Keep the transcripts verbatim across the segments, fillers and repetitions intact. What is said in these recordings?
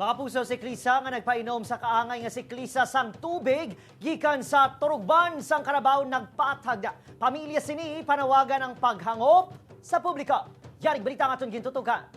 Mga puso, siklista nga nagpainom sa kaangay nga siklista sang tubig gikan sa turugban sang Carabao nagpatag. Pamilya sini panawagan ang paghangop sa publiko. Yarig balita ang aton gintutukan.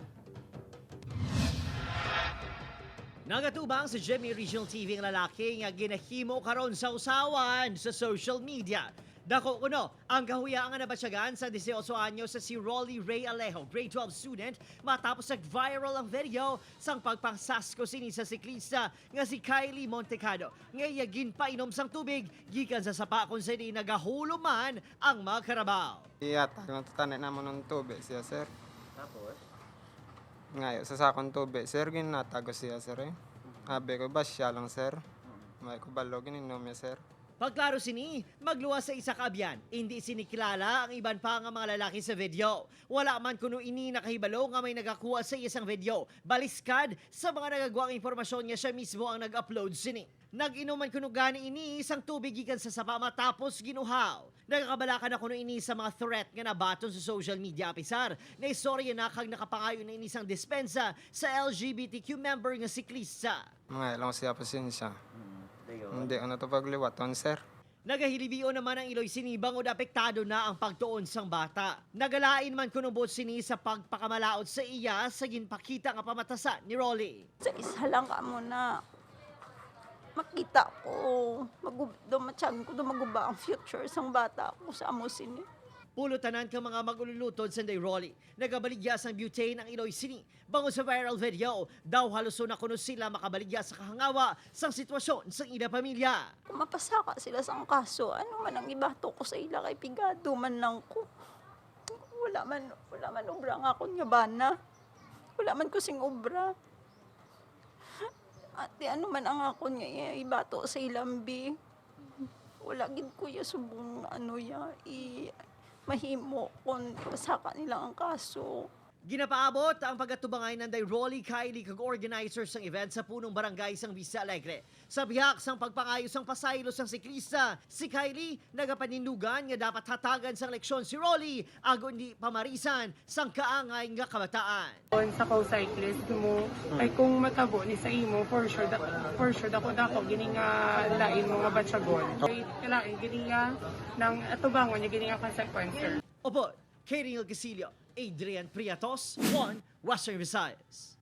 Nagatubang sa Jimmy Regional T V ang lalaki nga ginahimo karon sa usawan sa social media. Dako kuno ang kahuya nga nabatyagan sa dieciocho anyos sa si Rolly Ray Alejo, grade twelve student, matapos nag-viral ang video sang pagpangsasko sini sa siklista nga si Kylie Montecado, nga iya ginpainom sang tubig gikan sa sapa kung sa diin nagahulom man ang mga karabaw. Iyatag lang to tanan namon ng tubig siya, sir. Tapos? Ngayo sa sakong tubig, sir, ginatag ko siya, sir, eh. Abi ko, ba siya lang, sir. May ko balo, gininom niya, sir. Pagklaro sini, magluwas sa isa ka abyan, indi sini kilala ang iban pa nga mga lalaki sa video. Wala man kuno ini nakahibalo nga may nagakuha sa iya sang video, baliskad sa mga nagagwa nga impormasyon nga siya mismo ang nag-upload sini. Nag-inom man kuno gani ini sang tubig gikan sa sapa matapos ginuhaw. Nagakabalaka na kuno ini sa mga threat nga nabaton sa social media, apisar nga istorya na kag nakapangayo na ini sang dispensa sa L G B T Q member nga siklista. Mga lang siya pasensya. Hindi ano to pagliwaton, sir. Nagahilibio naman ang iloy sini bangod apektado na ang pagtuon sang bata. Nagalain man kuno buot sini sa pagpakamalaut sa iya sa ginpakita nga pamatasan ni Rolly. Sa isa lang ka mo na makita ko, magub-, daw matyan ko, daw maguba ang future sang bata ko sa amo sini. Pulot tanan ka mga mag-ululutod sa Day Rolly. Nagabaligya sang butane ang iloy sini. Bangod sa viral video, daw halos na kuno sila makabaligya sa kahangawa sang sitwasyon sang ila pamilya. Kung mapasaka sila sang kaso, ano man ang ibato ko sa ila kay pigado man lang ko. Wala man, wala man obra nga akon nga bana. Wala man ko sing obra. Ate, ano man ang akon nga i-, ibato sa ilambi? Wala gid ko ya subong ano ya, i-, mahimo kung pasaka nila ang kaso. Ginapaabot ang pagatubangan ni Nanday Rolly Kylie kag organizer sang event sa punong barangay sang Vista Alegre. Sa bihak sang pagpangayo sang pasaylo sang siklista, si Kylie nagapanindugan nga dapat hatagan sang leksyon si Rolly agod hindi pamarisan sang kaangay nga kabataan. Kon sa co-cyclist mo, ay kung matabo ni sa imo, for sure, da-, for sure, dako-dako gini nga lain mo nga batyagon. Kay kailangan gini nga nang atubangon niya gini nga consequence. Opo, Kay Ringel Casillo, Adrian Priatos, One Western Visayas.